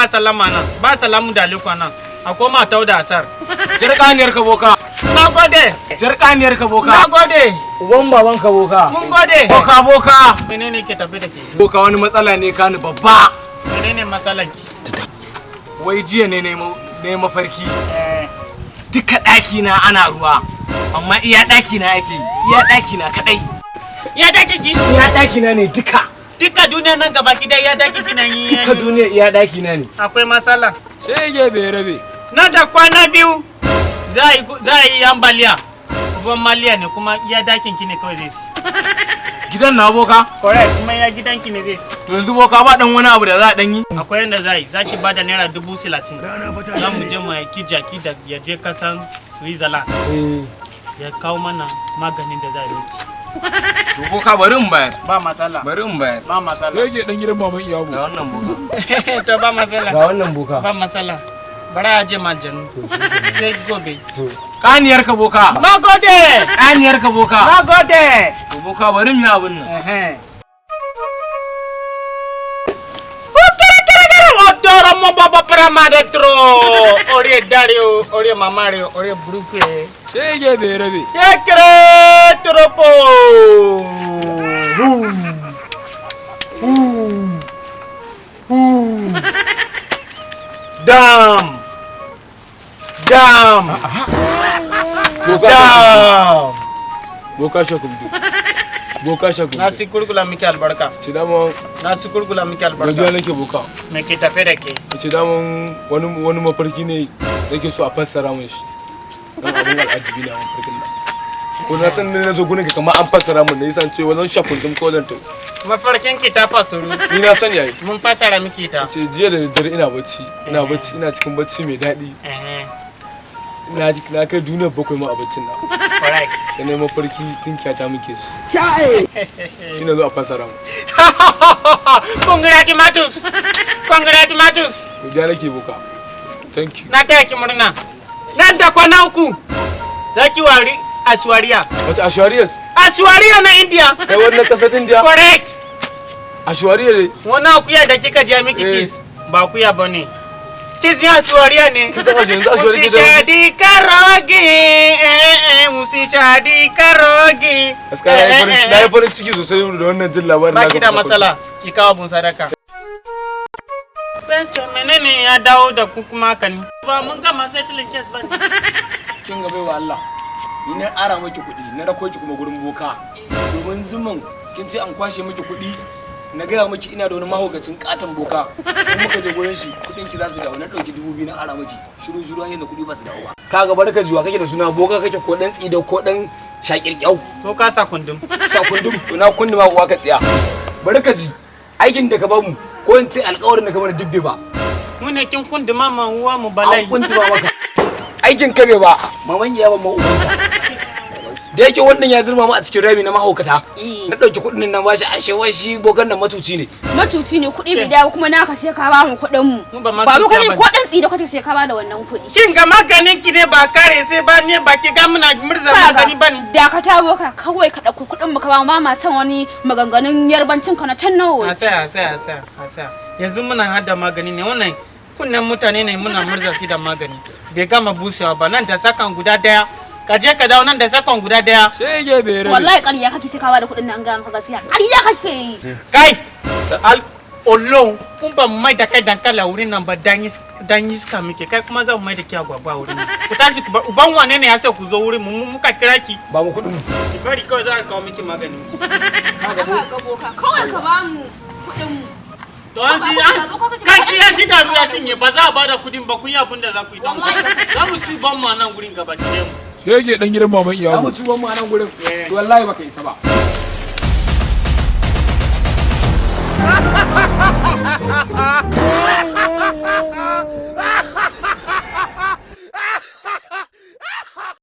Ba salama nan, ba salamu da alaikum nan. A koma tau da asar. Jarkaniyar ka, boka. Na gode. Jarkaniyar ka, boka. Na gode. Uban baban ka, boka. Mun gode. Boka, boka. Menene ke tafi da ke? Boka, wani matsala ne kani babba. Menene matsalan ki? Wai jiya ne ne mafarki. Duka ɗaki na ana ruwa. Amma iya ɗaki na ake yi. Iya ɗaki na kadai. Ya daki ki? Iya ɗaki na ne duka. Duka duniya nan gaba ki dai ya daki ki nan yi. Duka duniya iya ɗaki na ne. Akwai matsala. Shege bai rabe. Nan da kwana 2 za a yi ambaliya. Ruwan maliya ne, kuma iya dakin ki ne kawai zai ci. Gidan na, boka. Correct, kuma iya gidan ki ne zai ci. To yanzu, boka, ba dan wani abu da za a dan yi. Akwai yadda za a yi, za ki bada ₦30,000. Za mu je mu aiki jaki da ya je kasan Switzerland. Ya kawo mana maganin da za a yi miki. To boka, bari in bayar. Ba matsala. Bari in bayar. Ba matsala. Shege dan gidan maman Iyabo. Ga wannan, boka. To ba matsala. Ga wannan, boka. Ba matsala. Bara a je majanu. Sai gobe. Kaniyar ka, boka. Na gode! Kaniyar ka, boka. Na gode! To boka, bari mu yi abin nan. Otoro mo baba prama de tro. Ori dario, ori mamare, ori burúkú ẹ. Shege bai rabe. Ekere tropo. Hu. Hu. Hu. Dam. Dam. Dam. Boka shakumdu. Boka shakumdu. Na si kurkula miki albarka. Ce daman Na si kurkula miki albarka. godiya nake, boka. Me ke tafe da ke? Ce daman wani mafarki ne nake so a fassara mun shi. Dan abun al'ajabi ne a mafarkin nan. Ko na san ne na zo gurin ka kamar an fassara mun ne yasa ce wannan shakundum ko zan tafi. Mafarkin ki ta fasaru. Ni na sani yayi. Mun fasara miki ta. Ce jiya da daddare ina bacci, ina bacci, ina cikin bacci mai daɗi. Na ji na kai duniyar bakwai ma a baccin na. Correct. Sai na yi mafarki tinkiya ta muke su. Shi ne zo a fassara mun. Congratulations. Congratulations. Godiya nake, boka. Thank you. Na taya ki murna. Nan da kwana 3. Za ki wari Aishwarya. Wace Aishwariyas? Aishwarya na India. Kai, wannan kasar India? Correct. Aishwariya ne. Wani akuya da kika je miki kiss ba akuya ba ne. Kiss ne Aishwarya ne. Ki taba yanzu Aishwariya Musi ke da shadi karogi. Eh eh, musi shadi karogi. Gaskiya na yi farin ciki sosai da wannan jin labarin. Ba naka. ki da matsala, ki kawo bun sadaka. Bencho, menene ya dawo da ku kuma haka ne? Ba mun gama settling case ba ne. Kin ga, baiwa Allah, ni na ara miki kuɗi, na rako ki kuma gurin boka domin zuman kin ce an kwashe miki kuɗi. Na gaya miki ina da wani mahaukacin katon boka, in muka je gurin shi kuɗin ki za su dawo. Na ɗauki 2,000 na ara miki, shiru shiru hanyar da kuɗi ba su dawo ba. Kaga, barka juwa kake da suna boka kake ko dan tsido ko dan shakirkyau? Ko ka sa kundum? Sha kundum. To na kunduma uwa ka tsiya. Barka ji, aikin da ka bamu, ko in ce alƙawarin da ka mana, dubbe ba. Mu ne kin kunduma ma uwa mu balai. An kunduma maka aikin ka bai ba, maman ya ba ma ubanka. Da yake wannan ya zurma mu a cikin rami na mahaukata, na ɗauki kuɗin nan bashi, ashe wai shi bokan nan matuci ne. Matuci ne, kuɗi bai dawo kuma naka sai ka ba mu kuɗin mu. Mu ba ma Ba su mu siya kuɗi ba. ko ɗan tsida kwata sai ka ba da wannan kuɗi. Shin ga maganin ki ne ba kare sai ba ne ba ki ga muna murza Kaga, magani ba ne. dakata boka, kawai ka ɗauko kuɗin mu ka ba mu, ba ma son wani maganganun yarbancin ka na can nawa. A saya, a saya, a saya, a saya. Yanzu muna hada magani ne, wannan kunnen mutane ne muna murza shi da magani. Bai gama busewa ba, nan da sakan guda daya. Ka je ka dawo nan da sakan guda daya. Shege bai rabe. Wallahi ƙarya kake, sai ka ba da kuɗin nan, ga maka gaskiya. Ƙarya kake yi. Kai! Al Olon, kun ban mai da kai dankali a wurin nan ba, dan iska muke, kai kuma za mu mai da ki agwagwa a wurin nan. Ku tashi ku bar uban wane ne ya sai ku zo wurin mu, mu muka kira ki. Ba mu kuɗin mu. Ki bari kawai za a kawo miki magani. Ka ga boka, kawai ka ba mu kuɗin mu. To an si an kan ki ya si taru ya sinye, ba za a bada kudin ba, kun yi abin da za ku yi don za mu si ban mu a nan gurin gaba ki mu. Shege dan gidan maman Za Iyabo. mu tuban mu a nan gurin. To wallahi baka isa ba.